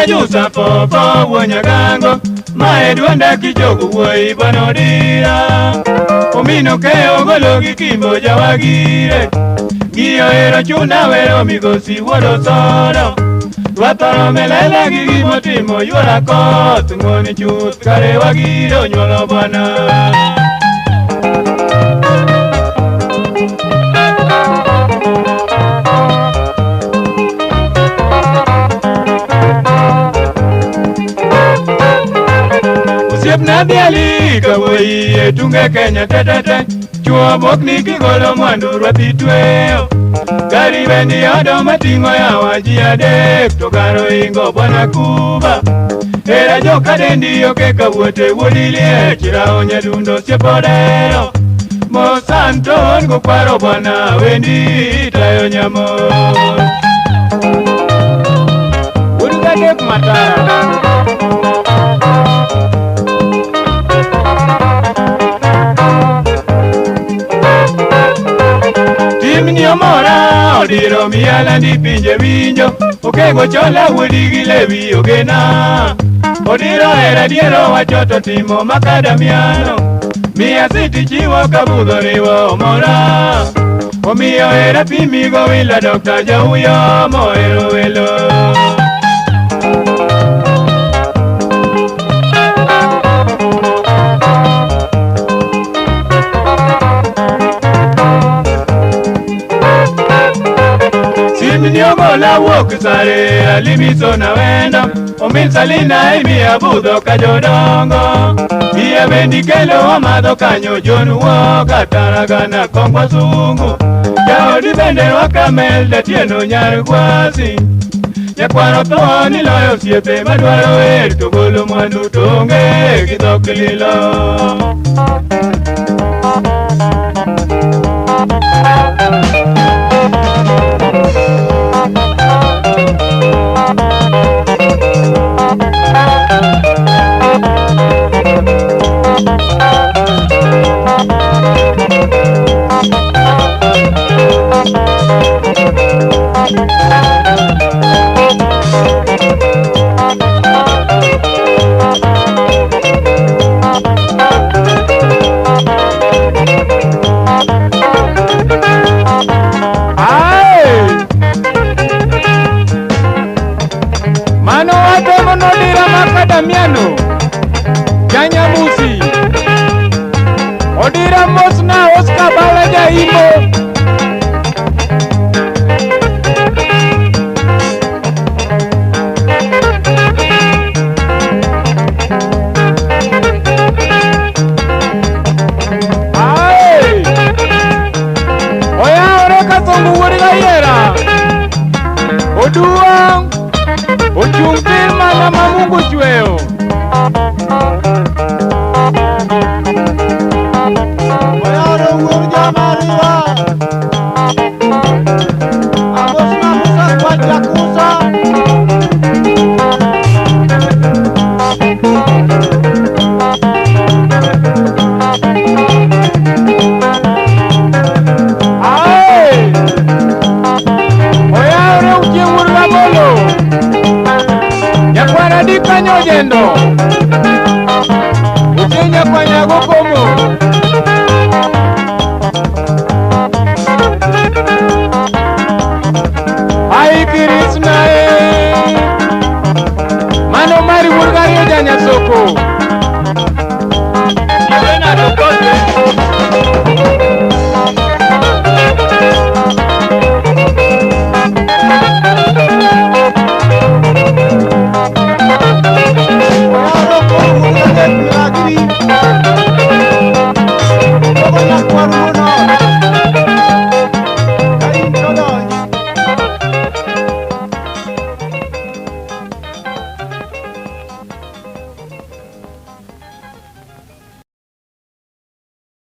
Oyawore jusa popo wuo Nyagango, mae duonda kijogo wuoyi bwana Odira. Omino keyo golo gi kimbo jawagire, Giyo ero chuna wero migosi wuod Osoro. Rwathoro melela gi gimotimo yuora koth, ng'oni chuth kare wagire onyuolo bwana. Osiepna dhiali kawuoyi e tunge Kenya tetete, chuo mokni kigolo mwandu rwathi tweyo. Gari bendi odo mating'o yawa ji adek to kar oingo bwana Kuba. Era jokadendi oke kawuote wuod Liech rawo nyadundo osiep odero. Mosanton gokwaro bwana wendi tayo nyamon. Wuod gadek matara. Timni omora odiro miala ndi pinje winjo okego chola wuodi gi lewi ogena. Odiro hera diero wacho to timo makadamiano. Miya siti chiwo kabudho riwo omora. Omiyo hera pimigo wila Dr. Jauyo mohero welo. Simni ogola wuok sare alimiso na wendo omin salina imi abudho ka jodongo. Iye bendi kelo wamadho kanyo John wuok ataragana kongwa sungu. Jaodi bende rwaka Melda Tieno nyar Gwasi. Nyakwaro tho ni loyo osiepe madwaro wer to golo mwandu to onge gi dhok lilo. Ae! Mano watemo nodira makadamiano. Janyamusi. Odira mosna Oscar Bala Jaimbo. Ae! Oyawore Kasongo wuod Gayiera. Oduong' ochung' tir mana ma Mungu chweyo. Oyawore wuod Jomariwa. Amosna Musa kwach Jakusa. Ae! Oyawore Uchieng' wuod Rabolo. Nyakwar Adi kanyo ojendo.